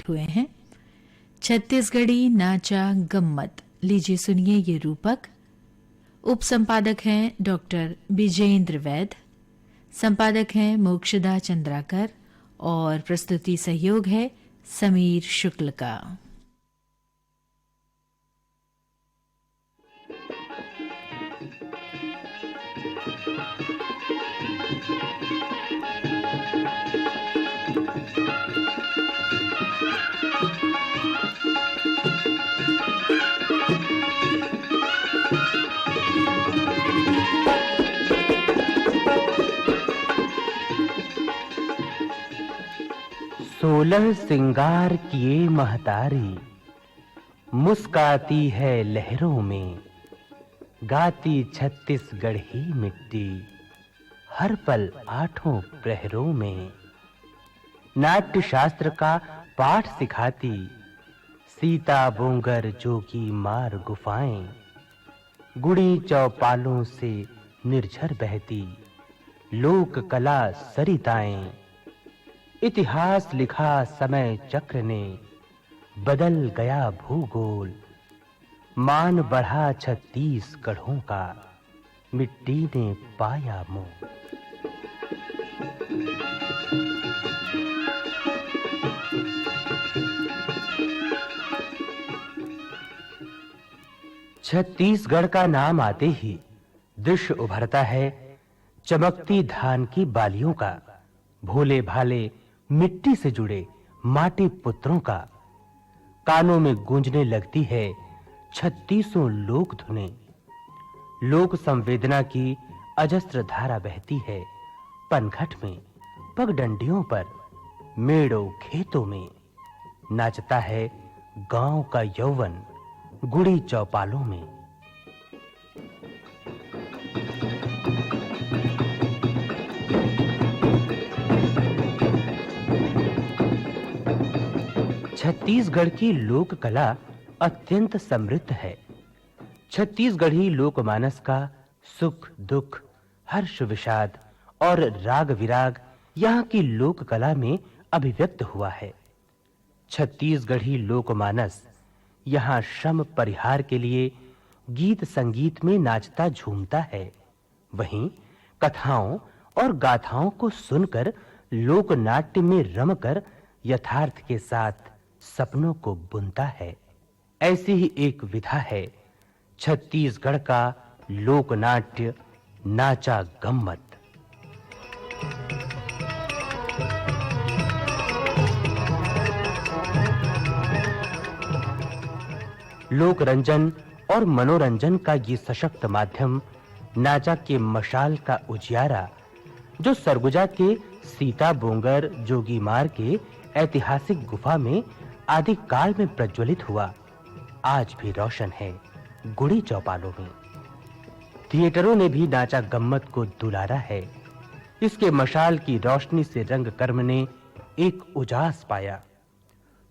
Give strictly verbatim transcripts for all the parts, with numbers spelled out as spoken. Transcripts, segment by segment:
हुए हैं छत्तीसगढ़ी नाचा गम्मत। लीजिए सुनिए ये रूपक। उप संपादक हैं डॉक्टर विजेंद्र वैद, संपादक हैं मोक्षदा चंद्राकर और प्रस्तुति सहयोग है समीर शुक्ल का। सोलह सिंगार किए महतारी, मुस्काती है लहरों में, गाती छत्तीसगढ़ी मिट्टी, हर पल आठों प्रहरों में। नाट्य शास्त्र का पाठ सिखाती, सीता बोंगर जोगी मार गुफाएं, गुड़ी चौपालों से निर्झर बहती, लोक कला सरिताएं। इतिहास लिखा समय चक्र ने, बदल गया भूगोल। मान बढ़ा छत्तीसगढ़ों का, मिट्टी ने पाया मोल। छत्तीसगढ़ का नाम आते ही दृश्य उभरता है चमकती धान की बालियों का, भोले भाले मिट्टी से जुड़े माटी पुत्रों का। कानों में गूंजने लगती है छत्तीसों लोक धुनें। लोक संवेदना की अजस्त्र धारा बहती है पनघट में, पगडंडियों पर, मेड़ों खेतों में। नाचता है गांव का यौवन गुड़ी चौपालों में। छत्तीसगढ़ की लोक कला अत्यंत समृद्ध है। छत्तीसगढ़ी लोकमानस का सुख दुख, हर्ष विषाद और राग विराग यहाँ की लोक कला में अभिव्यक्त हुआ है। छत्तीसगढ़ी लोकमानस यहाँ श्रम परिहार के लिए गीत संगीत में नाचता झूमता है। वहीं कथाओं और गाथाओं को सुनकर, लोकनाट्य में रमकर यथार्थ के साथ सपनों को बुनता है। ऐसी ही एक विधा है छत्तीसगढ़ का लोकनाट्य नाचा गम्मत। लोक रंजन और मनोरंजन का ये सशक्त माध्यम नाचा के मशाल का उजियारा, जो सरगुजा के सीता बोंगर जोगीमार के ऐतिहासिक गुफा में आदिकाल में प्रज्वलित हुआ, आज भी रोशन है गुड़ी चौपालों में। थिएटरों ने भी नाचा गम्मत को दुलारा है। इसके मशाल की रोशनी से रंगकर्म ने एक उजास पाया।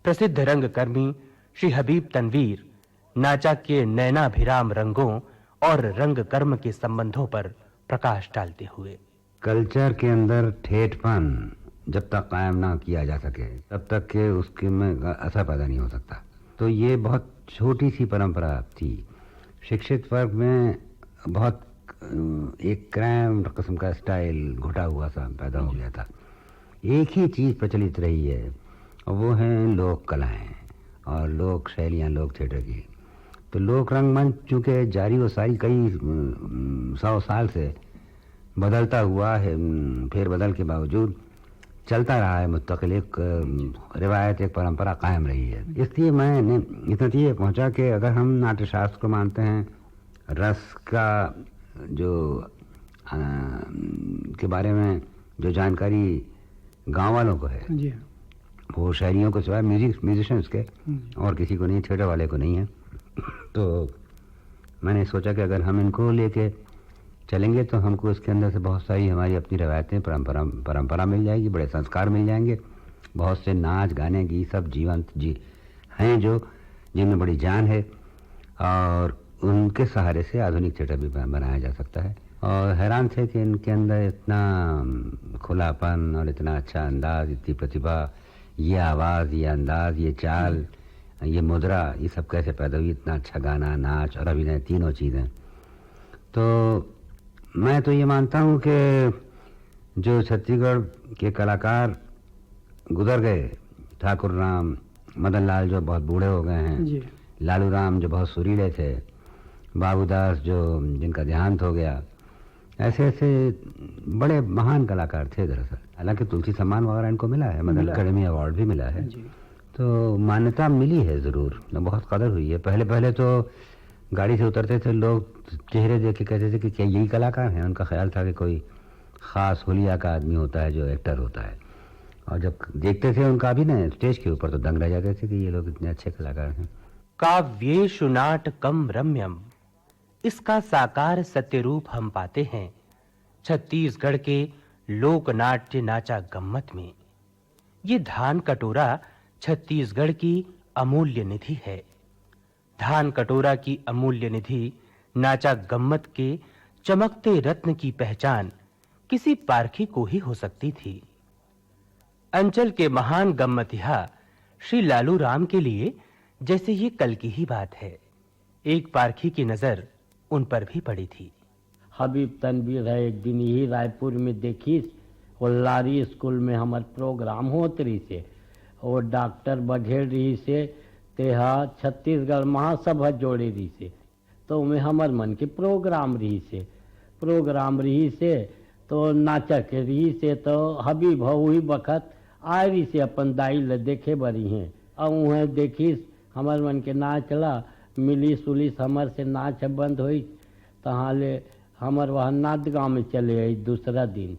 प्रसिद्ध रंगकर्मी श्री हबीब तनवीर नाचा के नैनाभिराम रंगों और रंगकर्म के संबंधों पर प्रकाश डालते हुए। कल्चर के अंदर ठेठपन जब तक कायम ना किया जा सके, तब तक के उसके में असर पैदा नहीं हो सकता। तो ये बहुत छोटी सी परंपरा थी। शिक्षित वर्ग में बहुत, अ, एक क्रैम्ड किस्म का स्टाइल घुटा हुआ सा पैदा हो गया था। एक ही चीज़ प्रचलित रही है, और वो हैं लोक कलाएँ और लोक शैलियाँ, लोक थिएटर की। तो लोक रंगमंच चूँकि जारी व सारी कई, उम, सौ साल से बदलता हुआ है, उम, फेरबदल के बावजूद चलता रहा है मुस्तकिल, एक, उम, रिवायत, एक परंपरा कायम रही है। इसलिए मैं ने-, इस नतीजे पहुँचा कि अगर हम नाट्यशास्त्र को मानते हैं, रस का जो, अ, के बारे में जो जानकारी गांव वालों को है, जी हाँ। वो शहरियों को सिवाय म्यूजिक, म्यूजिशियंस के हम्म। और किसी को नहीं, थिएटर वाले को नहीं है। तो मैंने सोचा कि अगर हम इनको लेके चलेंगे तो हमको इसके अंदर से बहुत सारी हमारी अपनी रवायतें, परंपरा, परंपरा मिल जाएगी, बड़े संस्कार मिल जाएंगे, बहुत से नाच, गाने, गीत सब जीवंत जी हैं जो, जिनमें बड़ी जान है, और उनके सहारे से आधुनिक थिएटर भी बन-, बनाया जा सकता है। और हैरान थे कि इनके अंदर इतना, उम, खुलापन और इतना अच्छा अंदाज, इतनी प्रतिभा, ये आवाज़, ये अंदाज़, ये चाल, ये मुद्रा, ये सब कैसे पैदा हुई? इतना अच्छा गाना, नाच और अभिनय, तीनों चीज़ें। तो मैं तो ये मानता हूँ कि जो छत्तीसगढ़ के कलाकार गुजर गए, ठाकुर राम, मदन लाल जो बहुत बूढ़े हो गए हैं, जी। लालू राम जो बहुत सुरीले थे, बाबूदास जो, जिनका देहांत हो गया, ऐसे ऐसे बड़े महान कलाकार थे दरअसल। हालांकि तुलसी सम्मान वगैरह इनको मिला है, मदन मिला है। अकेडमी अवार्ड भी मिला है। जी। तो मान्यता मिली है ज़रूर, बहुत कदर हुई है। पहले पहले तो गाड़ी से उतरते थे लोग, चेहरे देख के कहते थे कि क्या यही कलाकार हैं। उनका ख्याल था कि कोई खास हुलिया का आदमी होता है जो एक्टर होता है, और जब देखते थे उनका अभिनय स्टेज के ऊपर तो दंग रह जाते थे कि ये लोग इतने अच्छे कलाकार हैं। काव्येषु नाटकम रम्यम, इसका साकार सत्य रूप हम पाते हैं छत्तीसगढ़ के लोकनाट्य नाचा गम्मत में। ये धान कटोरा छत्तीसगढ़ की अमूल्य निधि है। धान कटोरा की अमूल्य निधि नाचा गम्मत के चमकते रत्न की पहचान किसी पारखी को ही हो सकती थी। अंचल के महान गम्मतिहा श्री लालू राम के लिए जैसे ये कल की ही बात है। एक पारखी की नजर उन पर भी पड़ी थी। हबीब तनवीर ह एक दिन इही रायपुर में देखिस, वो लारी स्कूल में हमर प्रोग्राम होत रहिसे, वो डॉक्टर बघेल रहिसे, तेहा छत्तीसगढ़ महासभा जोड़े रहिसे, तो ओमे हमर मन के प्रोग्राम रहिसे। प्रोग्राम रहिसे तो नाचा के रहिसे, तो हबीब ह उही बखत आए रहिसे अपन दाई ल देखे बर इहें। अउ उहें देखिस हमर मन के नाच ला, मिलिस उलिस हमर से, नाच ह बंद होइस। तहाँ ले हमर वहाँ नांदगांव में चले आइस दूसरा दिन।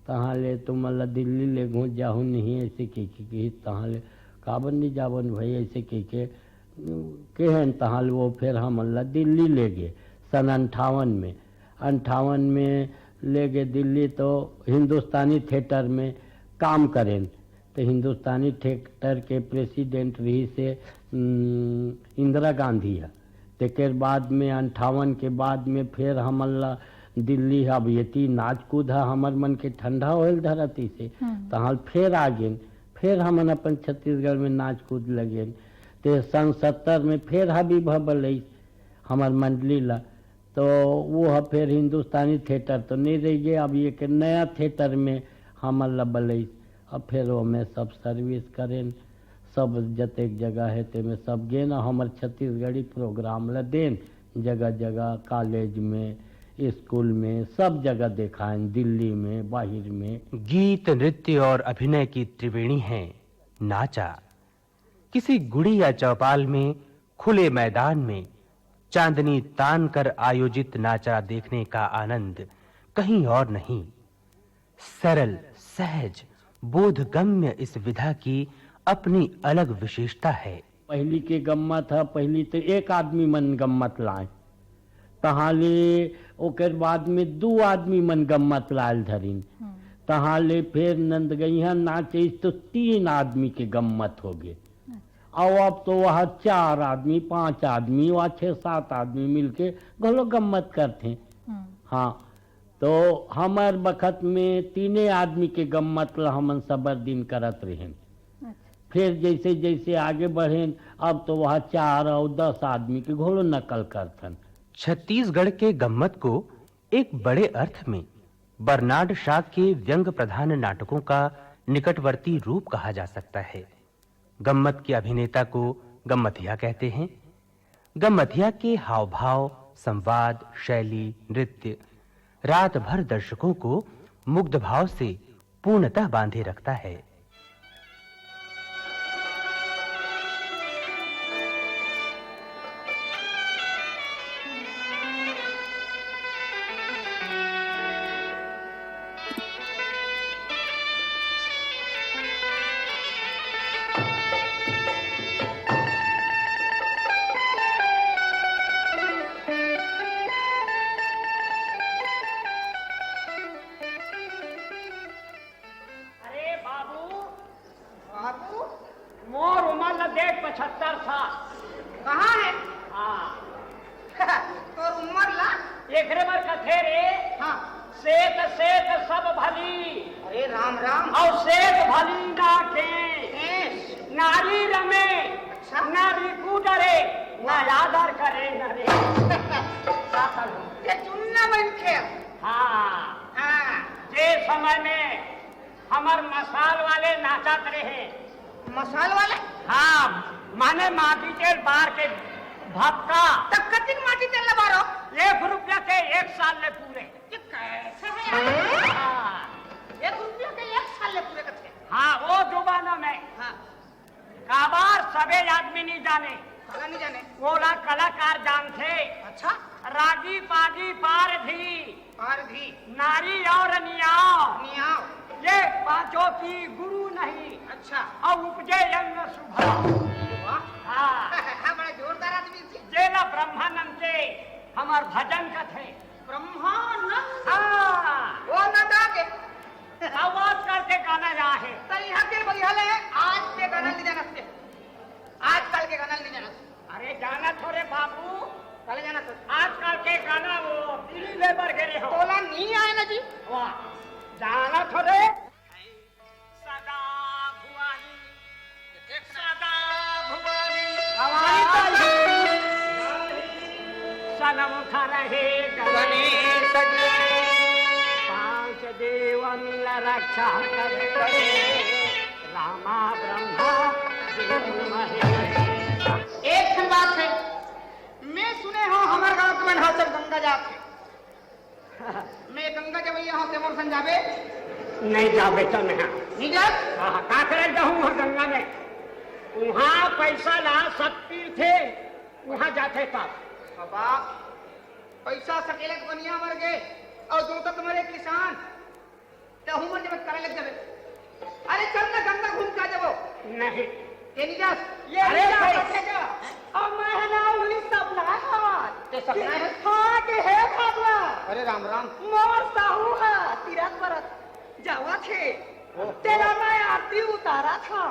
तहाँ ले तुमन ला दिल्ली लेगहूँ, जाहू नहीं, ऐसे कहिके कहिस। तहाँ ले काबर नहीं जावन भाई, ऐसे कहिके केहेन। तहाँ ले वो फेर हमन ला दिल्ली ले गे सन अंठावन में। अंठावन में ले गे दिल्ली तो हिंदुस्तानी थिएटर में काम करेन। तो हिंदुस्तानी थिएटर के प्रेसिडेंट रहिसे, उम, इंदिरा गांधी ह। तेकर बाद में अंठावन के बाद में फेर हमन ला दिल्ली ह, अब एती नाच कूद ह हमर मन के ठंडा होए ल धरत रहिसे, तहाँ ल फेर आ गेन, फेर हमन अपन छत्तीसगढ़ में नाच कूद लगेन। ते सन सत्तर में फेर हबीब ह बलइस हमर मंडली ला, तो वो ह फेर हिंदुस्तानी थिएटर तो नहीं रह गए, अब एक नया थिएटर में हमन ला बलइस। अब फेर ओमे सब सर्विस करेन, सब जतेक जगह हे तेमे सब गेन, अउ हमर छत्तीसगढ़ी प्रोग्राम ला देन, जगह जगह, कॉलेज में, स्कूल में, सब जगह देखाएन, दिल्ली में, बाहिर में। गीत, नृत्य और अभिनय की त्रिवेणी है नाचा। किसी गुड़ी या चौपाल में, खुले मैदान में चांदनी तान कर आयोजित नाचा देखने का आनंद कहीं और नहीं। सरल, सहज, बोधगम्य इस विधा की अपनी अलग विशेषता है। पहली के गम्मत ह, पहली तो एक आदमी मन गम्मत लाए, तहाँ ले ओकर बाद में दू आदमी मन गम्मत लायल धरिन। तहाँ ले फेर नंदगइहा नाच आइस तो तीन आदमी के गम्मत होगे। अउ अब तो वह चार आदमी, पांच आदमी, वह छह सात आदमी मिलके घलो गम्मत करथे। हाँ, तो हमर बखत में तीने आदमी के गम्मत ल हमन सबर दिन करत रहेन। फेर जैसे जैसे आगे बढ़ेन, अब तो वह चार अउ दस आदमी के घलो नकल करथन। छत्तीसगढ़ के गम्मत को एक बड़े अर्थ में बर्नार्ड शॉ के व्यंग प्रधान नाटकों का निकटवर्ती रूप कहा जा सकता है। गम्मत के अभिनेता को गम्मतिया कहते हैं। गम्मतिया के हाव-भाव, संवाद, शैली, नृत्य रात भर दर्शकों को मुग्ध भाव से पूर्णतः बांधे रखता है। अरे बाबू, बाबू, मोर उमर ल देख पचहत्तर साल। कहाँ है? हाँ। तोर उमर ला? एकरे बर कथे रे। हाँ। सेत सेत सब भली। अरे राम राम। अउ सेत भली ना के। ए, नारी रमे, अच्छा। नारी कूटरे, ना आदर करे, ना रे। ये चुन्ना बन के। हाँ। हाँ। जे समय में हमर मसाल वाले नाचत रहे। मसाल वाले? हाँ, माने माटी के बार के भक्का। त कतिक माटी तेल ला बारो? एक रुपया के एक साल ले पूरे। ये कैसे है यार? हाँ। एक रुपया के एक साल ले पूरे कथे। हाँ, वो जमाना में। हाँ। काबर सबे आदमी नहीं जाने। काला नहीं जाने? ओला कलाकार जानथे। अच्छा। रागी पागी पारधी। पारधी। नारी और नियाव। नियाव। ये पांचों की गुरु नहीं। अच्छा। और उपजे अंग सुभाव। वाह। हाँ। हाँ, बड़ा जोरदार आदमी जी। जेला ब्रह्मानंद के हमर भजन कथे। ब्रह्मानंद। हाँ। वो ना गा के। अब आजकल के गाना या हे। त इहाँ के बढ़िया ले, आज के गाना नहीं जानत हे। आजकल के गाना नहीं जानत। अरे जानत हो रे बाबू। काले जानत हो? आजकल के गाना वो बीड़ी ले बर गे रहे हो। तोला नहीं आए ना जी। वाह। जानत हो रे। सदा भुआनी, सदा भुआनी। आवाज आई। सनमुख रहे गणेश जी। पांच देव मिल रक्षा करे। रामा ब्रह्मा विष्णु महेश। एक ठन बात है, मैं सुने हूँ हमर गांव के मन हा सब गंगा जात है। मैं गंगा जवैया हूँ, ते मोर संग जाबे? नहीं जाबे तो नहीं। नहीं जात? हाँ, हाँ, का करे जाहूँ वहाँ गंगा में? वहाँ पैसा ला सब पीथे, वहाँ जाथे तब। बाबा, पैसा सकेले के बनिया मर गए और जोतत मरे किसान। ते हूँ मर जबे, करे लग जाबे। अरे चल ना, गंगा घूम के आ जाबो। नहीं। ते नहीं जास? ये अरे नहीं जा भाई। सकेगा। अब मैं है ना वही सपना है हमार। ते सपना है? हाँ, के हे भगवान। अरे राम राम। मोर साहू है, तीरथ परत जावा थे। ओहो। तेला मैं आरती उतारा था।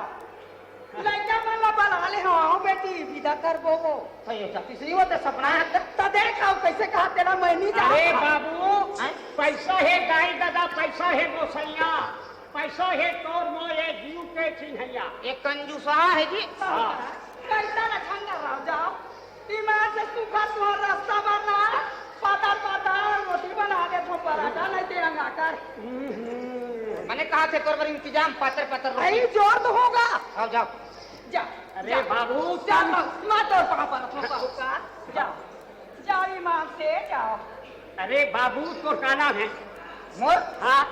लइका मन ला बला ले हवं बेटी, विदा करबो वो। सही हो, तीसरी वो तो सपना है। त देख, अब कैसे कहा तेला मैं नहीं जानत। अरे बाबू, हैं? पैसा हे दाई ददा, पैसा हे गोसैया, पैसा हे तोर मोर ये जीव के चिन्हैया। ये कंजूसहा है जी। हाँ। कैसा ना झंडा रह जाओ। ईमान से सूखा सुहा रास्ता बना, पातर पातर रोटी बना दे तो पराठा नहीं दे अंगाकर। हम्म। मैंने कहा थे तोर बर इंतजाम पातर पातर रोटी। अरे जोर तो होगा। आओ जाओ। जा, अरे जा। बाबू, जा, तुम मत, मत और पापा, पापा, पापा। जा, जाओ ईमान से, जाओ। अरे बाबू, तोर का नाम है? मोर? हाँ।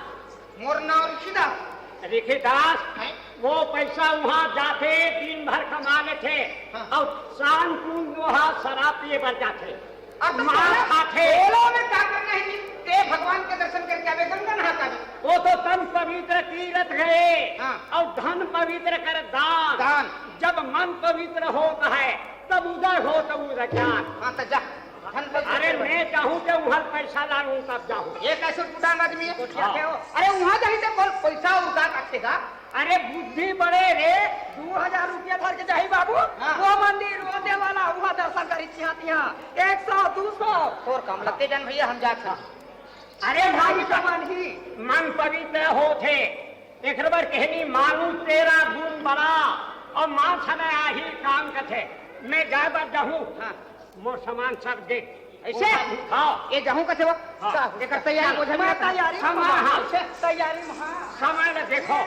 मोर नाम ऋषिदास। ऋषिदास? हैं? वो पैसा वहाँ जाथे, दिन भर कमा लेथे, हाँ। और शाम को वहाँ शराब पिए बर जाथे। अब तो मार सोना खाथे। बोलो में का करना है जी? ते भगवान के दर्शन करके आवे, गंगा नहा के आवे। वो तो तन पवित्र तीरथ गए, हाँ। और धन पवित्र कर दान। दान। जब मन पवित्र होता है, तब उदय हो तब उदय ज्ञान। हाँ, तो जा। धन पवित्र अरे, कर। मैं जाहूँ तो वहाँ पैसा लाऊं, तब जाहूँ। ये कैसे टूटा आदमी है? हाँ। अरे, वहाँ जाही तो बोल, पैसा उधार रखेगा। अरे बुद्धि बड़े रे, दू हजार रुपया धर के जाही बाबू, हाँ। वो मंदिर, वो देवाला, वो दर्शन करी चिहा तिहा, एक सौ, दू सौ। तोर काम लगते जान भैया, हम जात हन। अरे मन मन ही। मन पवित्र होथे, एकर बर कहनी मानुष तेरा गुण बड़ा, और माँ समय आही काम कथे, मैं जाय बर जाहूँ। हाँ। मोर सामान सब दे। ऐसे? हाँ। ये जाहूँ कथे वो? हाँ। एकर तैयारी बोझा मैं में तैयारी में सामान, हाँ। हाँ। तैयारी में, हाँ। सामान ला देखो।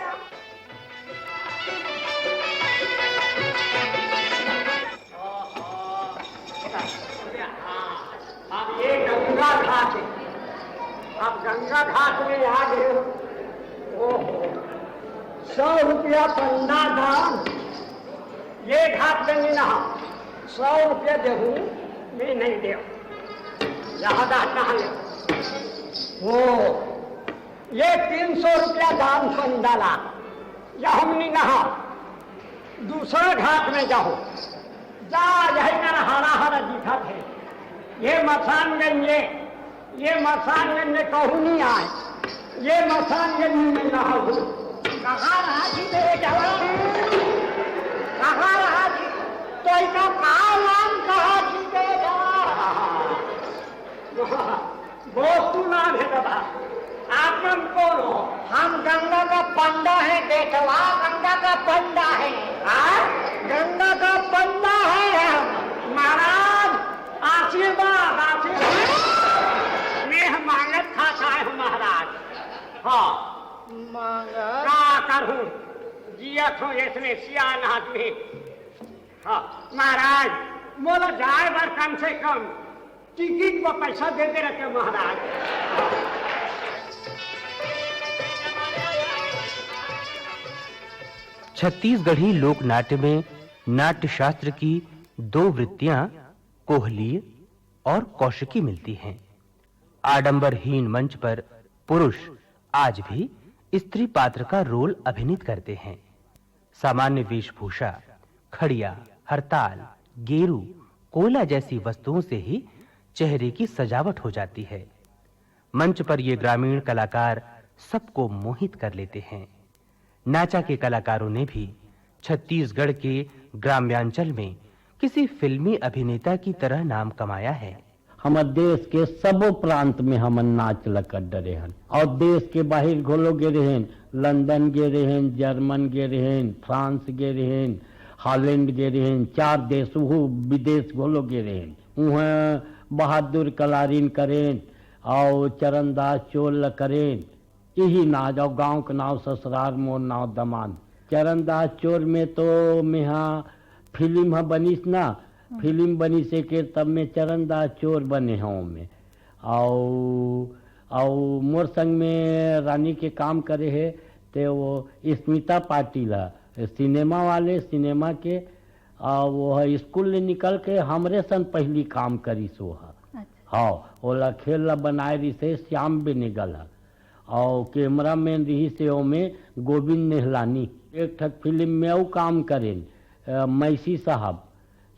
अब ये गंगा घाट है। अब गंगा घाट में आ गए हो। ओहो। सौ रुपया पंडा दान। ये घाट में नहीं नहा, सौ रुपया देहूँ, मैं नहीं देव। यहाँ दान नहा ले। ओ, ये तीन सौ रुपया दान पंडाला, यहाँ नहीं नहा, दूसरा घाट में जाओ। जा, यही मेरा हरा हरा दिखत है, ये मसान गंज ये। ये मसान गंज में कहूँ नहीं आए, ये मसान गंज में नहीं नहाहूँ। कहाँ रहा जी तेरे जवान? कहाँ रहा जी? तो इतना का नाम कहा जी तेरे जवान? बहुत तू नाम है दादा। आप नाम कौन हो? हम गंगा का पंडा है बेटवा, गंगा का पंडा है। गंगा का बंदा है हम। महाराज, आशीर्वाद, आशीर्वाद। मैं मांगत था साहब महाराज। हाँ। मांगत? का करूं? जियत हो इसने सियान आदमी। हाँ, महाराज, मोला जाए बर कम से कम टिकट बर पैसा दे दे रहते महाराज। छत्तीसगढ़ी लोक नाट्य में नाट्य शास्त्र की दो वृत्तियां, कोहलीय और कौशिकी, मिलती हैं। आडंबरहीन मंच पर पुरुष आज भी स्त्री पात्र का रोल अभिनीत करते हैं। सामान्य वेशभूषा, खड़िया, हरताल, गेरू, कोयला जैसी वस्तुओं से ही चेहरे की सजावट हो जाती है। मंच पर ये ग्रामीण कलाकार सबको मोहित कर लेते हैं। नाचा के कलाकारों ने भी छत्तीसगढ़ के ग्राम्यांचल में किसी फिल्मी अभिनेता की तरह नाम कमाया है। हमर देश के सबो प्रांत में हमन नाच ल कर डरे हन, और देश के बाहिर घलो गे रहेन, लंदन गे रहेन, जर्मन गे रहेन, फ्रांस गे रहेन, हॉलैंड गे रहेन, चार देश, उहू विदेश घलो गे रहेन। उहाँ बहादुर कलारिन करेन, और चरणदास चोर ल करेन। इही नाच, और गांव के नाव ससुरार मोर नाव दमान। चरणदास चोर में तो मेहा फिल्म ह बनिस ना, फिल्म बनिस एके, तब में चरणदास चोर बने हूँ मैं। और, और मोर संग में रानी के काम करे है, ते वो स्मिता पाटिल ह, सिनेमा वाले, सिनेमा के, आ, वो ह स्कूल ले निकल के हमरे सन पहली काम करिस वो ह। अच्छा। हाँ, ओला खेल ला बनाए रिसे श्याम बेनेगल ह। और कैमरामैन रहिसे ओमे गोविंद नेहलानी। एक ठक फिल्म में अउ काम करेन, अ, मैसी साहब।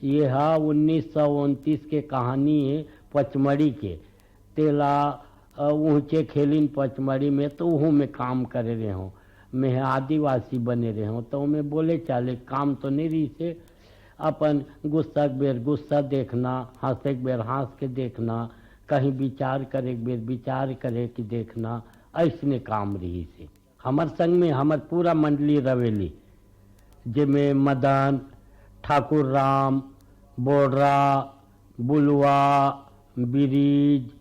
ये ह उन्नीस सौ उनतीस के कहानी है पचमढ़ी के। तेला, अ, ऊंचे खेलिन पचमढ़ी में, तो उहू में काम करे रहे हूँ। मैं आदिवासी बने रहे हूँ, तो मैं बोले चाले काम तो नहीं रहिसे। अपन गुस्सा के बेर गुस्सा देखना, हंसे के बेर हंस के देखना, कहीं विचार करे के बेर विचार करे के देखना, ऐसने काम रहिसे। हमर संग में हमर पूरा मंडली रवेली, जेमे मदन, ठाकुर राम, बोड़रा, बुलवा, बिरीज,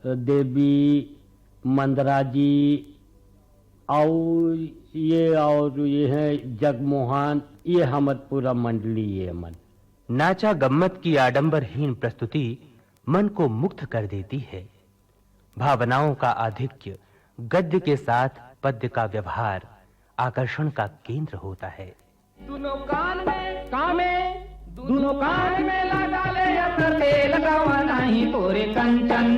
देवी, मंदरा जी, और ये, और ये हैं जगमोहन, ये हमर पूरा मंडली ये मन। नाचा गम्मत की आडंबरहीन प्रस्तुति मन को मुग्ध कर देती है। भावनाओं का आधिक्य, गद्य के साथ पद्य का व्यवहार आकर्षण का केंद्र होता है। दोनों कान में, कान में, दोनों कान में लगा ले अतर तेल, गवा नाही तोरे कंचन,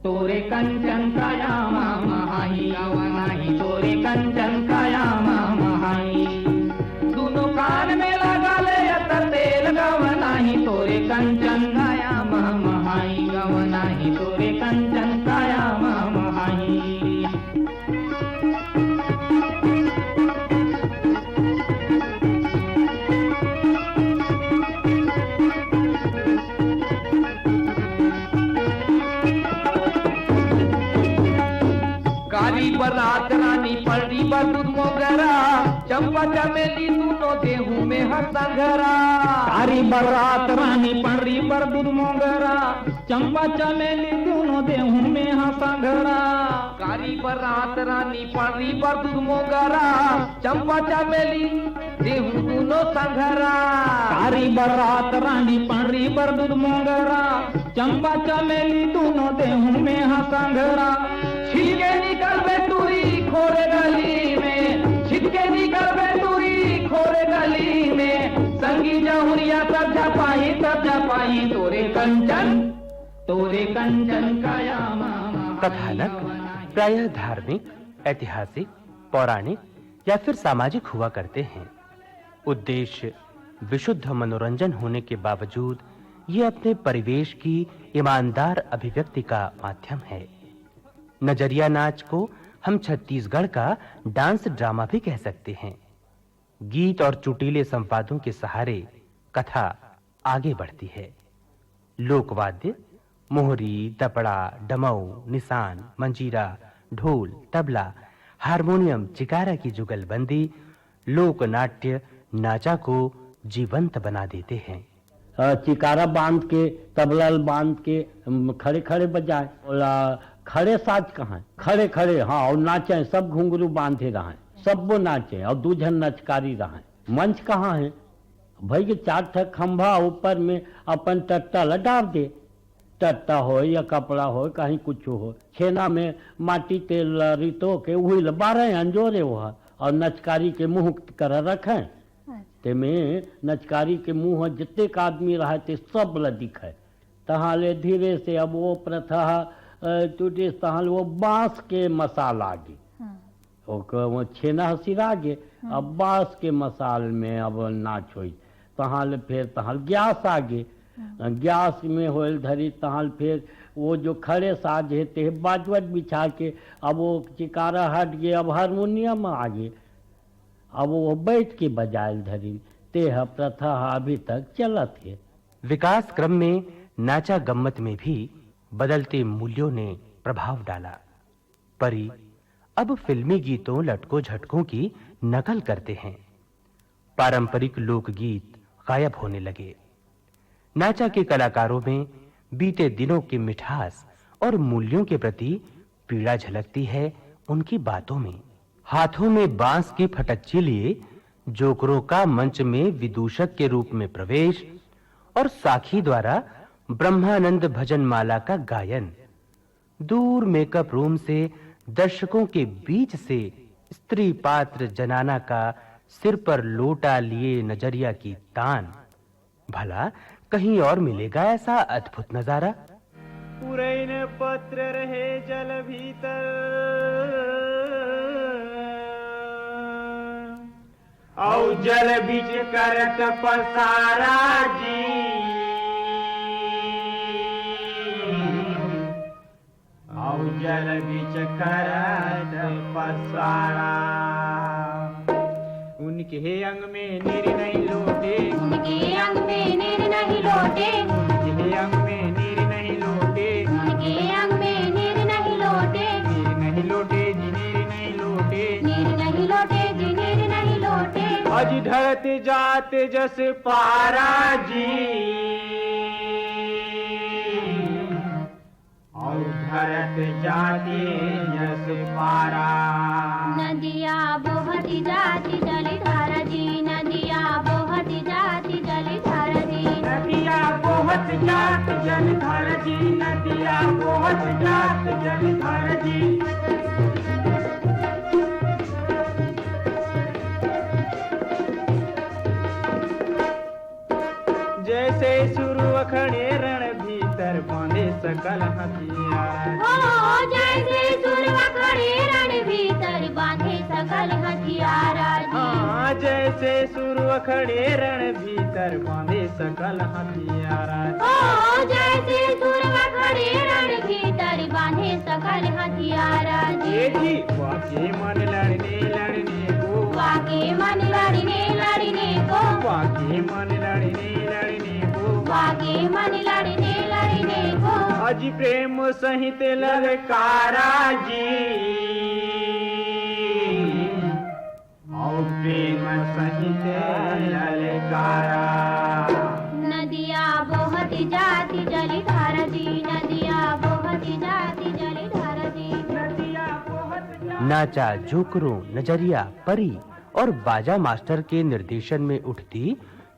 तोरे कंचन काया मामा हाई, गवा नाही तोरे कंचन काया मामा हाई। दोनों कान में लगा ले अतर तेल, गवा नाही तोरे कंचन काया मामा हाई, गवा नाही तोरे कंचन काया मामा हाई। कारी बरात रानी पड़री बर दूध मोगरा, चंपा चमेली दूनों देहू में हर संघरा। कारी बरात रानी पड़री बर दूध मोगरा, चंपा चमेली दूनों देहू में हर संघरा। कारी बरात रानी पड़री बर दूध मोगरा, चंपा चमेली देहू दूनों संघरा। कारी बरात रानी पड़री बर दूध मोगरा, चंपा चमेली दूनों देहू में हा संघरा। छिटके निकलबे टूरी खोरे गली में, छिटके निकलबे टूरी खोरे गली में, संगी जहुरिया सब झपाही, सब झपाही तोरे कंचन, तोरे कंचन काया मामा। कथानक प्रायः धार्मिक, ऐतिहासिक, पौराणिक या फिर सामाजिक हुआ करते हैं। उद्देश्य विशुद्ध मनोरंजन होने के बावजूद ये अपने परिवेश की ईमानदार अभिव्यक्ति का माध्यम है। नजरिया नाच को हम छत्तीसगढ़ का डांस ड्रामा भी कह सकते हैं। गीत और चुटीले संवादों के सहारे कथा आगे बढ़ती है। लोकवाद्य मोहरी, दपड़ा, डमऊ, निशान, मंजीरा, ढोल, तबला, हारमोनियम, चिकारा की जुगलबंदी लोक नाट्य नाचा को जीवंत बना देते हैं। अ, चिकारा बांध के, तबला ल बांध के, अम, खड़े खड़े बजाए। ओला खड़े साज कहाँ है? खड़े खड़े, हाँ, और नाचे, सब घुंघरू बांधे रहे, सब वो नाचे, और दू झन नचकारी रहे। मंच कहाँ है? भाई, ये चार ठक खंभा ऊपर में अपन टट्टा ला डार दे, टट्टा हो या कपड़ा हो, कहीं कुछ हो, छेना में माटी तेल ला रितो के उही ला बारह अंजोरे वो ह, और नचकारी के मुंह कर रखे। तेमे नचकारी के मुंह जितने का आदमी रहे, ते सब ला दिखे। तहाँ ले धीरे से अब वो प्रथा, अ, टूटे, तहाँ ले वो बांस के मसाल आगे। हाँ। ओकर वो छेना ह सिरा गे, हम्म। अब बांस के मसाल में अब नाच होई। तहाँ ले फेर तहाँ ले ग्यास आगे। हम्म। ग्यास में होइल धरी, तहाँ ले फेर वो जो खड़े साज हे, ते बाजवट बिछा के, अब वो चिकारा हट गे, अब हारमोनियम आगे। अब वो बैठ के बजाइल धरी, ते ह प्रथा ह अभी तक चलत हे। विकास क्रम में नाचा गम्मत में भी बदलते मूल्यों ने प्रभाव डाला। परी अब फिल्मी गीतों, लटकों झटकों की नकल करते हैं। पारंपरिक लोकगीत गायब होने लगे। नाचा के कलाकारों में बीते दिनों की मिठास और मूल्यों के प्रति पीड़ा झलकती है उनकी बातों में। हाथों में बांस की फटच्ची लिए जोकरों का मंच में विदूषक के रूप में प्रवेश और साखी द्वारा ब्रह्मानंद भजन माला का गायन। दूर मेकअप रूम से दर्शकों के बीच से स्त्री पात्र जनाना का सिर पर लोटा लिए नजरिया की तान। भला कहीं और मिलेगा ऐसा अद्भुत नजारा? पुरैन पत्र रहे जल भीतर, अउ जल बीच करत पसारा जी, अउ जल बीच करत पसारा। उनके अंग में नीर नहीं लोटे, उनके अंग में नीर नहीं लोटे, उनके अंग में नीर नहीं लोटे, उनके अंग में नीर नहीं लोटे, नीर नहीं लोटे जी, नीर नहीं लोटे, नीर नहीं लोटे जी, नीर नहीं लोटे। अजी ढरत जात जस पारा जी, अउ ढरत जात जस पारा। नदिया बोहत जात जलधारा जी, नदिया बोहत जात जलधारा जी। नदिया बोहत जात जलधारा जी, नदिया बोहत जात जलधारा जी। जैसे सुरवा खड़े रण भीतर बांधे सकल हथियार। हो, जैसे सुरवा खड़े रण भीतर बांधे सकल हथियार। हाँ, जैसे सुरवा खड़े रण भीतर बांधे सकल हथियार। हो, जैसे सुरवा खड़े रण भीतर बांधे सकल हथियार। ये जी, वाके मन लड़ने, लड़ने को। वाके मन लड़ने, लड़ने को। वाके मन लड़ने, लड़ने को। वाके मन लड़ने, लड़ने को। अजी प्रेम सहित ललकारा जी। अउ प्रेम सहित ललकारा। नदिया बोहत जाति जलधारा जी, नदिया बोहत जाति जलधारा जी। नदिया बोहत जाति नाचा जोकरों, नजरिया, परी और बाजा मास्टर के निर्देशन में उठती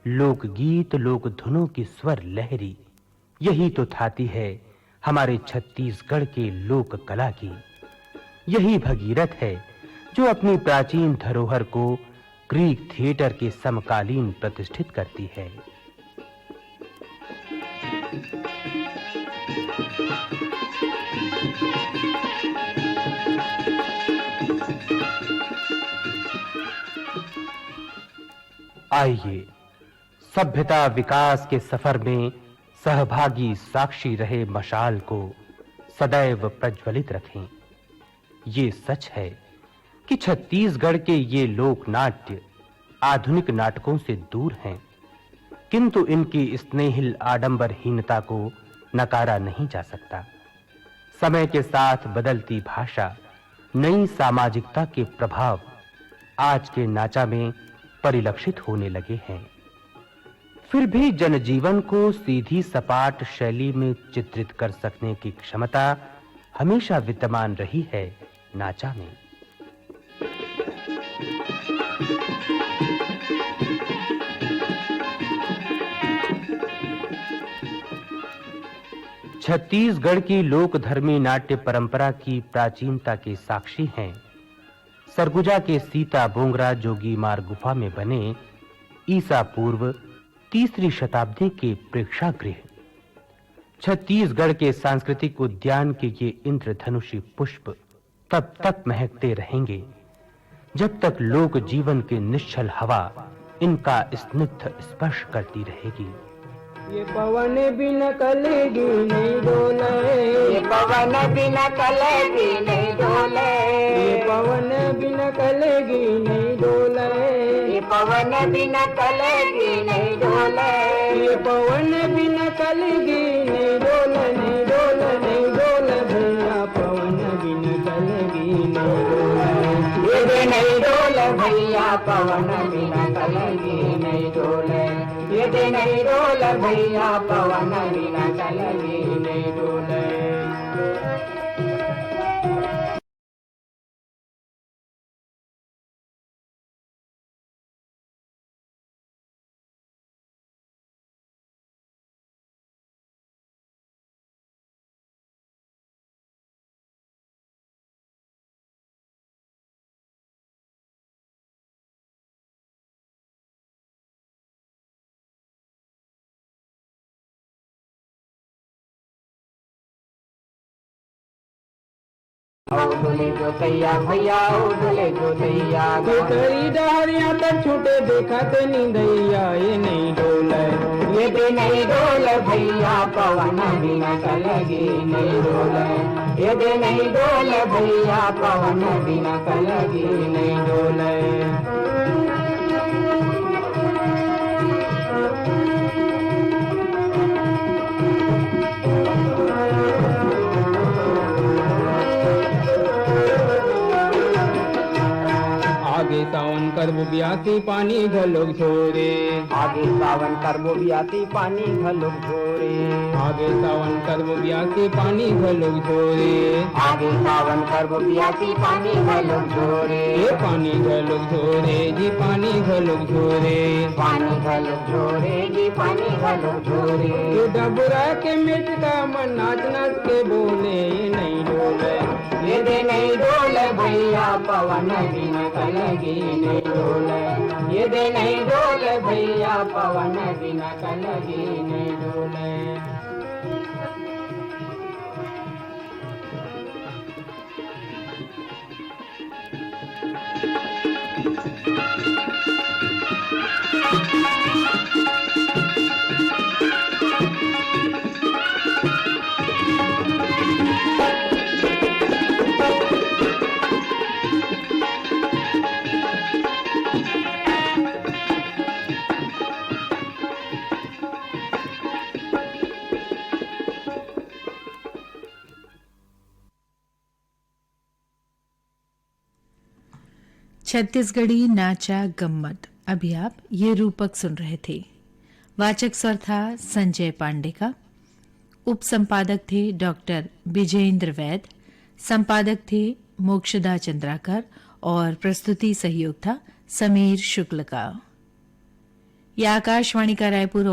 लोकगीत, लोक धुनों की स्वर लहरी। यही तो थाती है हमारे छत्तीसगढ़ के लोक कला की। यही भगीरथ है जो अपनी प्राचीन धरोहर को ग्रीक थिएटर के समकालीन प्रतिष्ठित करती है। आइए, सभ्यता विकास के सफर में सहभागी साक्षी रहे मशाल को सदैव प्रज्वलित रखें। ये सच है कि छत्तीसगढ़ के ये लोकनाट्य आधुनिक नाटकों से दूर हैं, किंतु इनकी स्नेहिल आडंबरहीनता को नकारा नहीं जा सकता। समय के साथ बदलती भाषा, नई सामाजिकता के प्रभाव आज के नाचा में परिलक्षित होने लगे हैं। फिर भी जनजीवन को सीधी सपाट शैली में चित्रित कर सकने की क्षमता हमेशा विद्यमान रही है नाचा में। छत्तीसगढ़ की लोकधर्मी नाट्य परंपरा की प्राचीनता के साक्षी हैं सरगुजा के सीता बोंगरा जोगीमार गुफा में बने ईसा पूर्व तीसरी शताब्दी के प्रेक्षागृह। छत्तीसगढ़ के सांस्कृतिक उद्यान के ये इंद्रधनुषी पुष्प तब तक महकते रहेंगे, जब तक लोक जीवन की निश्छल हवा इनका स्निग्ध स्पर्श करती रहेगी। ये पवन बिन कलगी नहीं डोले। ये पवन बिन कलगी नहीं डोले। ये पवन बिन कलगी नहीं डोले। ये पवन बिन कलगी नहीं डोले। ये पवन बिन कलगी नहीं डोले, नहीं डोले, नहीं डोले भैया, पवन बिन कलगी नहीं डोले। ये दे नहीं डोले भैया, पवन बिन कलगी नहीं डोले। ये दे नहीं डोले भैया, पवन बिन कलगी नहीं डोले। ओ डोले जोतैया भैया, ओ डोले जोतैया। खेतरी डहरिया तक छूटे देखत निंदैया, ये नहीं डोले। ये दे नहीं डोले भैया, पवन बिना कलगी नहीं डोले। ये दे नहीं डोले भैया, पवन बिना कलगी नहीं डोले। आगे सावन करबो बियासी, पानी घलोक झोरे। आगे सावन करबो बियासी, पानी घलोक झोरे। आगे सावन करबो बियासी, पानी घलोक झोरे। आगे सावन करबो बियासी, पानी घलोक झोरे। ए पानी घलोक झोरे जी, पानी घलोक झोरे। पानी घलोक झोरे जी, पानी घलोक झोरे। ये डबरा के मेटका मन नाच नाच के बोले, ये नहीं डोले। ये दे नहीं डोले भैया, पवन बिना कलगी नहीं डोले। ये दे नहीं डोले भैया, पवन बिना कलगी नहीं डोले। छत्तीसगढ़ी नाचा गम्मत। अभी आप ये रूपक सुन रहे थे। वाचक स्वर था संजय पांडे का। उप संपादक थे डॉक्टर विजेंद्र वैद। संपादक थे मोक्षदा चंद्राकर और प्रस्तुति सहयोग था समीर शुक्ल का। यह आकाशवाणी का रायपुर